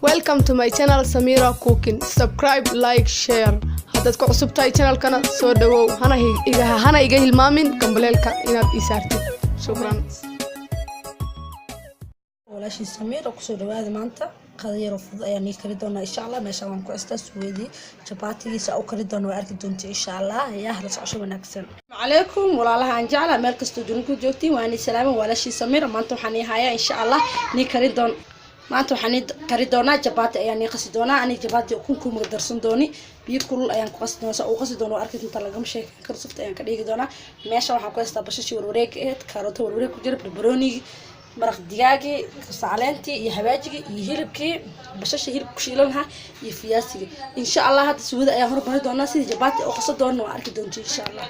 Welcome to my channel, Samira Cooking. Subscribe, like, share. Haddaad ku cusub tahay channelkana, soo dhawow. Hana iga hilmaamin gambaleelka inaad ii saartid. Shukran. Walaashii Samiir oo kusoo dhawaada. Maanta qada yaroo fudud ayaan nii kari doonaa, insha Allah. Meeshaan waan ku cistaa suweedii jabaatigiisa u kari doona, waa arki doonta, insha Allah. Yaa la socosho wanaagsan. Calaykum walaalaha aan jeclaa, meel kastoo dunida ku joogtiin, waa nii salaaman. Walaashii Samiir. Maanta waxaan ii hayaa, insha Allah, nii kari doon. Maanta waxaan nii kari doonaa jabaati ayaan nii qasi doonaa. Ani jabaati ukun kuma darsan dooni, biyo kulul ayaan ku qasi doonaa. Sa uu qasi doono waa arki doontaa, lagama sheekeyn karo. Sufta ayaan ka dhigi doonaa. Meesha waxaan ku haystaa bashashii warwareeg ahayd, kaarooto warwareeg ku jira, barbaroonigii, maraq digaagii, kabsar caleentii iyo habaajigii iyo hilibkii, bashasha hilib ku shiilan lahaa iyo fiyaasigii, insha Allah. Hadda suugada ayaan hormari doonaa. Sidii jabaati oo qaso doona waa arki doonta, insha Allah.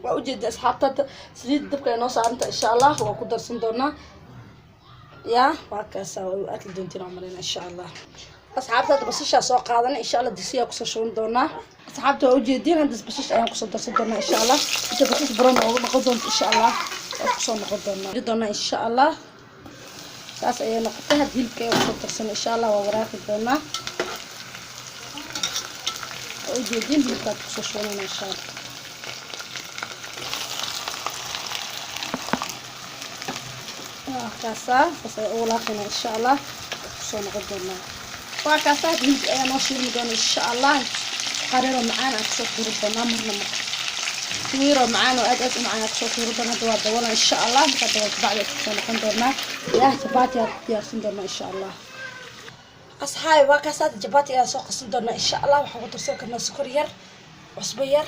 Waa ujeeda asxaabta, hadda saliidda dabka ay noo saaranta, insha Allah waa ku darsan doonaa. Ya waa kaasa, waa arki doontiin aan marina, insha Allah. Asxaabta, hadda basashaa soo qaadana, insha Allah, digsiyaa kusoo shuban doonaa. Asxaabta, waa ujeediin, hadda basasha ayaan kusoo darsan doonaa, insha Allah. Inta basasha baroon ooga noqon doonto, insha Allah, waa kusoo noqon doonaa, insha Allah. Saas ayay noqotay. Hadda hilibka ayaan kusoo darsanay, insha Allah, waa waraaqi doonaa. Waa ujeediin, hilibkaad kusoo shubanayna, insha Allah. Waa kaasaa, saas ayaa u walaaqayna, insha Allah, kusoo noqon doonaa. Waa kaasaa, hilibka ayaa noo shiilmi doona, insha Allah. Qareero macaan aan kusoo tuuri doonaa, marna ma wiiro macaan oo aad aad u macaan aan kusoo tuuri doonaa. Hadda waa dabolan, insha Allah. Markaa dabol kabacdi aan kusoo noqon doonaa. Yaa jabaati aad diyaarsan doonaa, insha Allah. Asxaabi, waa kaasaa, jabaati ayaan soo qasan doonaa, insha Allah. Waxaan ku darsan karnaa sokor yar, cusbo yar.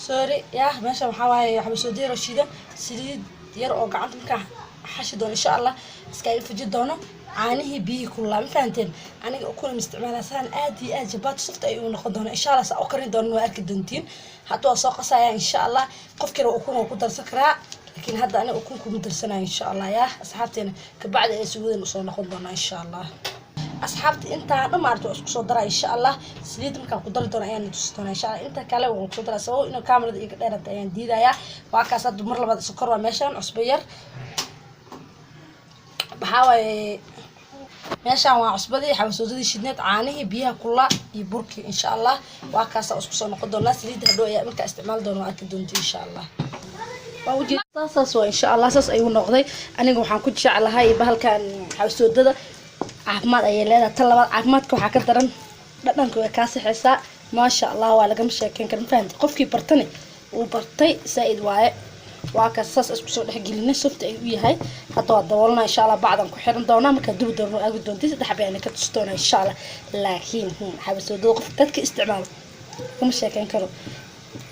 Sorry, yah, meesha waxaa waaye xabasoodo shiidan, saliid yar oo gacanta markaa xashi doono, insha Allah, iskaga fuji doono, caanihii, biyihii kululaa. Ma fahanteen? Aniga ukuna isticmaalasaan aad iyo aad jabaati sufta ay u noqon doona, insha Allah. Saa u karin doona waa arki doontiin. Hadda waa soo qasaya, insha Allah. Qofkiina ukun waa ku darsan karaa, laakiin hadda aniga ukun kuma darsanayo, insha Allah. Yaa asxaabteena, kabacdi ay suugadan usoo noqon doonaa, insha Allah. Asxaabta, intaan dhan maarata waa isku soo daraa, insha Allah. Saliid markaan ku dari doono ayaan tusi doonaa, insha Allah. Inta kale waan kusoo daraa, sabab inuu kaamirada iga dheerata ayaan diidayaa. Waa kaas. Hadda mar labaad sokor waa meeshaan, cusbo yar. Waxaa waaye meeshaan waa cusbadii, xabasoodadii shidneed, caanihii, biyaha kulaa iyo burkii, insha Allah. Waa kaasaa, isku soo noqon doonaa. Saliidda hadhow ayaa markaa isticmaali doona, waa arki doonta, insha Allah. Waa ujeeda, saas waa, insha Allah. Saas ayuu noqday. Aniga waxaan ku jeclahay bahalkan xabasoodada, caafimaad ayay leedahay. Tan labaad, caafimaadka waxaa ka daran dhadhanka, way kaa sixaysaa. Maasha Allah, waa lagama sheekeyn kara. Ma fahanti? Qofkii bartani uu bartay saa-id waaye. Waa kaas, saas isku soo dhexgelinay, softa ayuu u yahay. Hadda waa daboolana, insha Allah. Bacdan ku xiran doonaa, markaa dubi doono aagi doonti. Saddex xaba ka tusi doonaa, insha Allah. Laakiin xabasoodada qof dadka isticmaalo kama sheekeyn karo.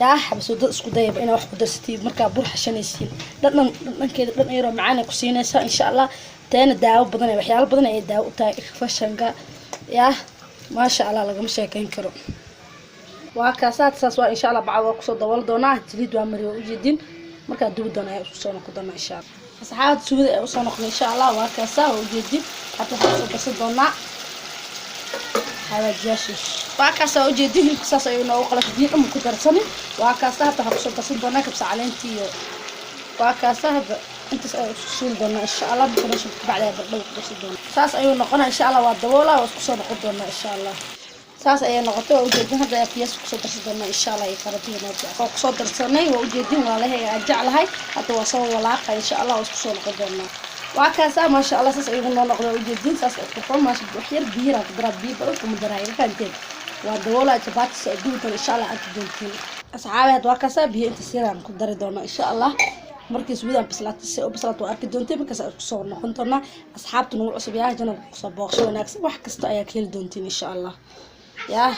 Yaa xabasoodada, isku dayaba inaa wax ku darsatiin markaa bur xashanaysiin. Dhadhan, dhadhankeeda dhan yaroo macaan ay ku siinaysaa, insha Allah. Teena daawo badan, waxyaalo badan ayay daawo u tahay fashanka. Yaa maasha Allah, lagama sheekeyn karo. Waa kaasaad, saas waa, insha Allah. Bacda waa kusoo dabooli doonaa, saliid waa mari, waa ujeedin. Markaa dubi doona ayaa isku soo noqon doonaa, insha Allah. Asxaabta, sugada ayaa usoo noqon, insha Allah. Waa kaasaa, waa ujeedin. Hadda waxaan kusoo darsan doonaa xawaajiyaashii. Waa kaasaa, waa ujeedin. Hilibka saas ayuu noogu qalafay, biyo dhan ku darsanin. Waa kaasaa. Hadda waxaan kusoo darsan doonaa kabsa caleentii iyo waa kaasaa. Hadda intaas ayaa isku suuli doonaa, insha Allah. Marka meesha kabacdi ayaa bardhow ku darsan doonaa. Saas ayuu noqonaa, insha Allah. Waa daboolaa, waa isku soo noqon doonaa, insha Allah. Saas ayay noqotay, waa ujeedin. Hadda ayaa fiyaas kusoo darsan doonaa, insha Allah, iyo karootihii noo waa kusoo darsanay. Waa ujeedin, walaalahay aan jeclahay. Hadda waa soo walaaqa, insha Allah, waa isku soo noqon doonaa. Waa kaasaa, maasha Allah, saas ayuu noo noqday, waa ujeedin. Saas qurxoon, maasha. Wax yar biyo ku daraa, biyo badan kuma daraa, ma fahanteen? Waa daboolaa, jabaati si dubi doona, insha Allah, arki doontiin. Asxaabi, hadda waa kaasaa, biyo inta siraan ku dari doona, insha Allah. Markii suudan bislaato, si u bislaato waa arki doontiin, markaas aan isku soo noqon doonaa. Asxaabta nagu cusub, yaa channelka kusoo booqsho wanaagsan, wax kasta ayaa ka heli doontiin, insha Allah. Yaa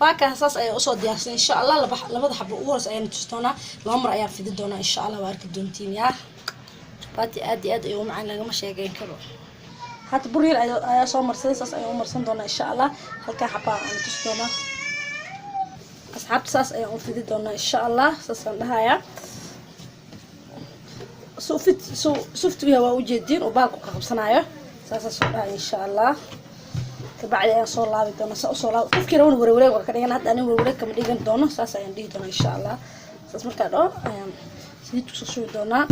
waa kaas, saas ayaa usoo diyaarsan, insha Allah. Labada xabo ugu horeysa ayaan tusi doonaa, laba mar ayaan fidi doonaa, insha Allah, waa arki doontiin. Yaa jabaati aad iyo aad ayuu u macaan, lagama sheegeyn karo. Hadda bur yar ayaa soo marsaday, saas ayaan u marsan doonaa, insha Allah. Halkaa xabaa aan tusi doonaa asxaabta, saas ayaan u fidi doonaa, insha Allah. Saasaan dhahayaa, sufit su suftu yahay, waa ujeediin oo baalku ka qabsanayo. Saasaa soo dhahay, insha Allah. Kabacdi ayaan soo laabi doonaa, saa usoo laab. Qofkii rabana warewareeg waa ka dhigan. Hadda aniga warewareeg kama dhigan doono, saas ayaan dhihi doonaa, insha Allah. Saas markaa dhaho ayaan saliid kusoo shubi doonaa.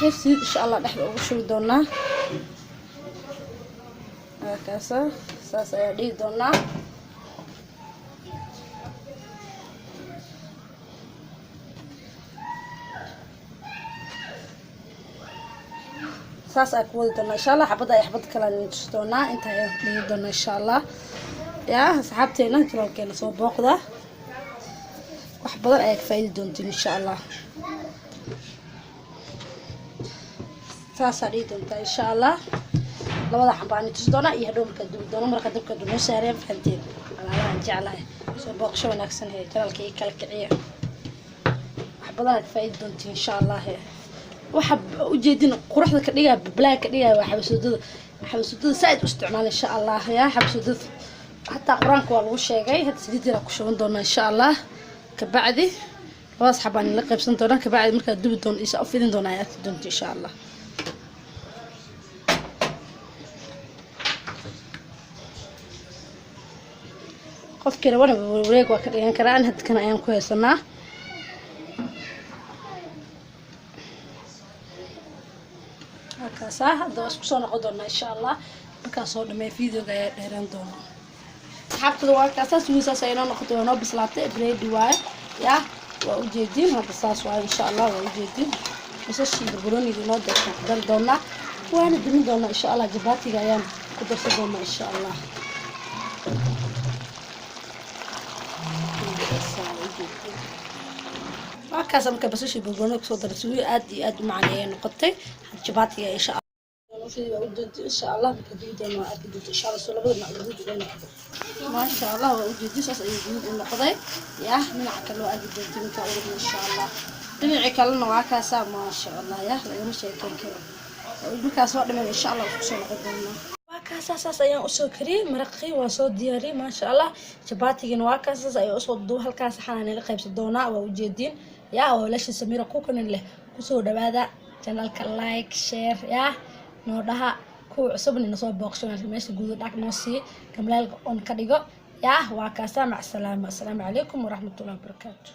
Waxyar saliid insha Allah dhexda ugu shubi doonaa. Waa kaasa, saas ayaa dhihi doonaa. Saas ayaa ku wadi doonaa insha Allah. Xabadda ay xabad kale aan tusi doonaa, inta ayaan dhigi doonaa insha Allah. Yaa asxaabteena, channelkeena soo booqda, wax badan ayaa ka faa'iidi doontiin insha Allah. Saasaa dhihi doontaa insha Allah. Labada xamba aan tusi doonaa iyo hadhow markaa dubi doono, marka dabka noo saareen. Fahanteen walaalahan jeclahay? Soo booqasho wanaagsan hee, channelka ii kala kiciya, wax badan aad ka faa'iidi doontiin insha Allah. Hee, waxa ujeedin quruxda ka dhigaya, balaa ka dhigaya, waa xabasuudada. Xabasuudada saaid u isticmaal insha Allah. Yaa xabasuudada hataa Qur-aanka waa lagu sheegay. Hadda saliid yar ku shuban doonaa insha Allah. Kabacdi labadaas xabaan la qaybsan doonaa. Kabacdi markaa dubi doono isa u fidin doonaa, ay arki doonto insha Allah. Qofkii rabana wareeg waa ka dhigan karaa. Hadda kan ayaan ku haysanaa. Halkaasaa hadda waa isku soo noqon doonaa insha Allah. Markaa soo dhameey videoga ayaa dheeraan doona. Asxaabtada, waa kaasaa, sugi saas ay inoo noqotay, waa noo bislaatay, ready waaye. Yaa waa ujeedin hadda, saas waaye insha Allah. Waa ujeedin, basashii barbarooniga inoo deertaan ku dari doonaa, waana damin doonaa insha Allah. Jabaatiga ayaan ku darsan doonaa insha Allah. Waa kaas, marka basashii barbarooniga kusoo daray, sugi aad iyo aad u macaan ayay noqotay. Hadda jabaatiga insha Allah waa ujeedi insha Allah. Marka dubi doono waa arki doonta insha Allah. Soo labada dhinac guduud uga noqdo, maasha Allah. Waa ujeedi, saas ayuu guduud u noqday. Yaa dhinaca kale waa arki doonta minkaa urugna insha Allah. Dhinacii kalena waa kaasaa, maasha Allah. Yaa lagama sheekeyn karo. Markaa soo dhameyn insha Allah isku soo noqon doonaa. Waa kaasaa, saas ayaan usoo kariyey maraqii, waan soo diyaariyey, maasha Allah. Jabaatigina waa kaas, saas ayaan usoo duub. Halkaas saxanaan ila qaybsan doonaa. Waa ujeediin. Yaa walaasha Samira Kukanin leh, kusoo dhawaada channelka, like, share yaa noo dhaha. Kuwa cusubna nasoo booqsho, meesha guuda dhag noo sii, gamlaalka on ka dhigo. Yaa waa kaasaa, mac salaama. Assalaamu calaykum waraxmatullahi wabarakaatu.